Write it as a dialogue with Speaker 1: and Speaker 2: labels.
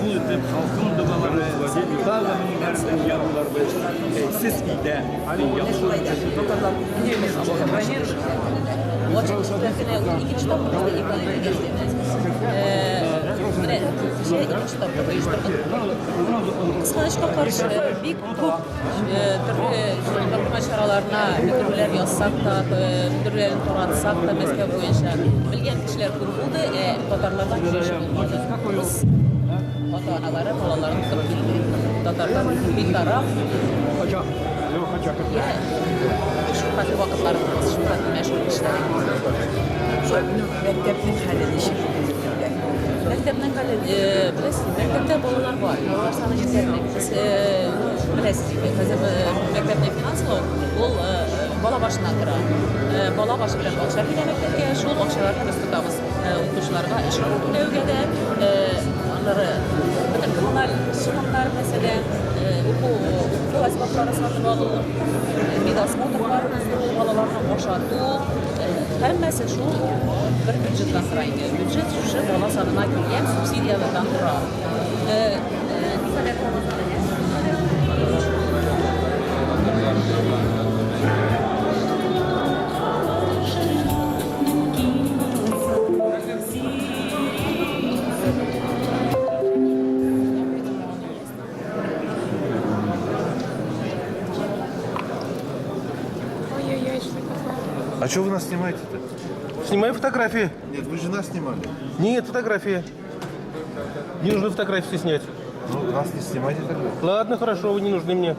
Speaker 1: Кабул итеп, халкым догалары, тагы меңнәрдән язуларыбыз бәйсез илдә яхшы.
Speaker 2: Кызганычка каршы, бик күп төрле мәгълүмат чараларына белдерүләр язсак та, белдерүләрен таратсак та Мәскәү буенча белгән кешеләр күп булды, ә татарлардан килүче булмады. Рус ата-аналары балаларын тотып килде. Татарлар битараф. Я шул хәтле вакытларыбыз, шул хәтле мәшгуль кешеләр.
Speaker 3: Мәктәпнең хәле ничек бүгенге көндә?
Speaker 2: Мәктәпнең хәле, беләсез, мәктәптә балалар бар, балалар саны җитәрлек. Без, беләсез инде, хәзер мәктәпне финанслау ул бала башына тора. Бала башы белән акча килә мәктәпкә, шул акчаларны без тотабыз укытучыларга эш хакы түләүгә дә, аннары бөтен коммуналь чыгымнар, мәсәлән, уку укыту әсбаплары сатып алу, медосмотрлар уздыру, балаларны ашату, һәммәсе шул бер бюджеттан тора инде. Бюджет шушы бала санына килгән субсидияләрдән тора. Никадәр
Speaker 4: Ой-ой-ой, что такое?
Speaker 5: А что вы нас снимаете-то?
Speaker 6: Снимаю фотографии.
Speaker 5: Нет, вы же нас снимали.
Speaker 6: Нет, фотографии. Не нужно фотографии снять.
Speaker 5: Ну, нас не снимайте тогда.
Speaker 6: Ладно, хорошо, вы не нужны мне.